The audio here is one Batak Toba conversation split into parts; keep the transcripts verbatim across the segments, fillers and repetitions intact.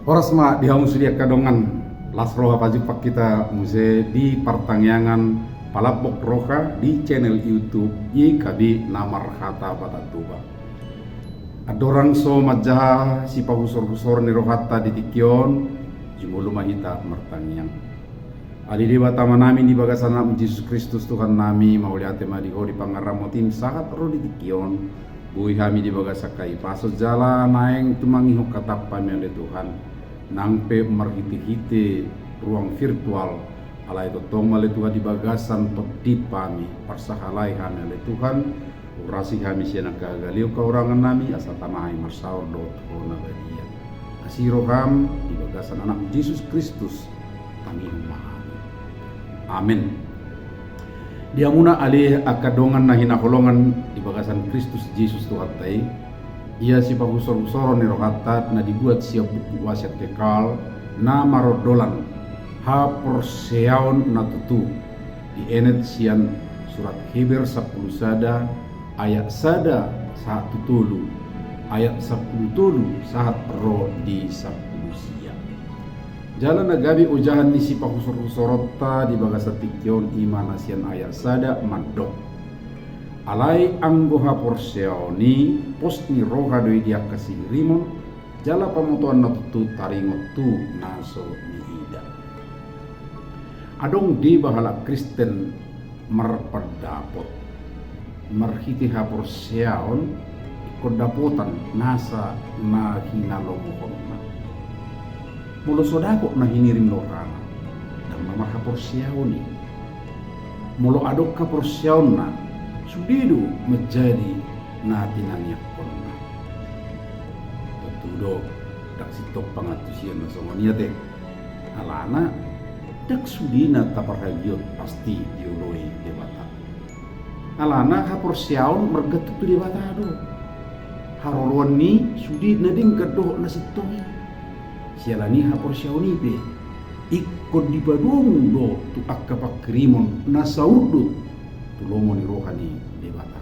Horas ma di hamu sude angka dongan, las roha pajumpang hita muse di partangiangan Palambok Roha di channel YouTube Y K B na marhata Batak Toba. Andorang so manjaha sipahusor-husor ni rohanta di tingki on, jumolo ma hita martangiang. Ale Debata Amanami, di bagasan Anakmu Jesus Kristus Tuhannami, mauliate ma di Ho di pangaramotim sahat ro di tingki on. Boi hami di bagasan hahipason jala naeng tumangihon hatam hami ale Tuhan, nang pe marhite-hite ruang virtual. Alai tongtong ma ale Tuhan di bagasan tondip hami, parsahalai hami ale Tuhan, urasi hami sian angka hagaleon hahurangannami, asa tama hami marsaor dohot Ho na badia. Asi roham di bagasan Anakmu Jesus Kristus, tangihon ma hami. Amen. Di hamuna ale angka dongan na hinaholongan di bagasan Kristus Jesus Tuhanta i, ia sipahusor-husoron ni rohanta na dibuat sian buku wasiat kekal na marondolan haporseaon na tutu, dienet sian surat Heber sampulu sada ayat sada sahat tu tolu, ayat sampulu tolu sahat ro di sampulu sia. Jala na gabe ojahan ni sipahusor-husoronta di bagasan tingki on i ma na sian ayat sada mandok: Alai anggo haporseaon i pos ni roha do i di angka sihirimon, jala pamotoan na tutu taringot tu na so niida. Adong deba halak Kristen marpandapot, marhite haporseaon ingkon dapotan nasa na hinalomohonna. Molo so dapot na hinirim ni rohana, ndang na marhaporseaon i. Molo adong haporseaonna, sude do manjadi na tinangiangkonna. Tontu do, ndang sintong pangantusion na songon i ate. Alana, ndang sude na taparhagihon pasti dioloi Debata. Alana haporseaon margantung tu Debata do. Haroroan ni sude na denggan dohot na sintong i. Siala ni haporseaon i pe ingkon dipadomu do tu angka panghirimon na saurdut tu lomo ni roha ni Debata.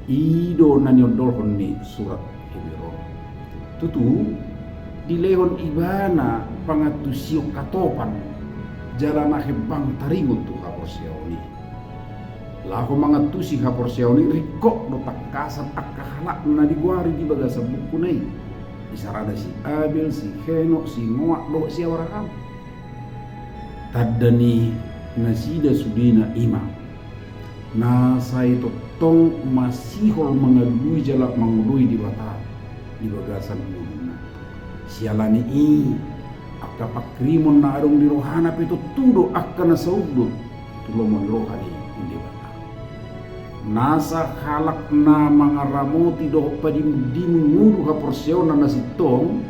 I do na niondolhon ni surat Heber on. Tutu, dilehon ibana pangantusion hatopan jala na hembang taringot tu haporseaon i. Laho mangantusi haporseaon i, ringkot do tangkasan angka halak na digoari di bagasan buku na i. Isarana si Abel, si Henok, si Noak dohot si Abraham. Tanda ni nasida sudena i ma na sai tongtong masihol mangalului jala mangoloi Debata di bagasan ngoluna. Siala ni i, angka panghirimon na adong di rohana pe tontu do angka na saurdut tu lomo ni roha ni Debata. Nasa halak na mangaramoti dohot padimun-dimun ngolu haporseaonna na sintong,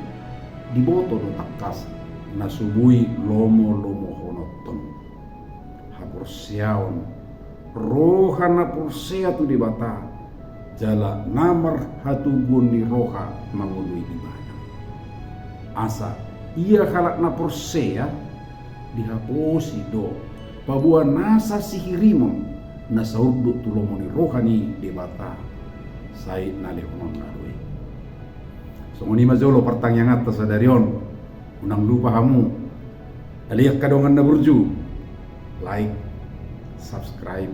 diboto do tangkas na so boi lomo-lomohononhon. Haporseaon, roha na porsea tu Debata, jala na marhatoguon ni roha mangoloi Ibana. Asa ia halak na porsea, dihaposi do paboa nasa sihirimon na saurdut tu lomo ni roha ni Debata sai na lehononna do i. Songon i ma jolo partangianganta sadari on. Unang lupa hamu, ale angka dongan na burju, like, subscribe,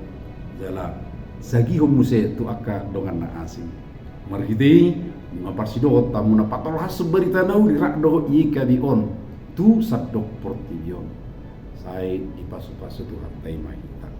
jala sagihon muse tu angka dongan na asing. Marhite i, nunga parsidohot hamu na patolhas barita na uli rap dohot Y K B on tu sandok portibi on. Sai dipasu-pasu Tuhanta i ma hita.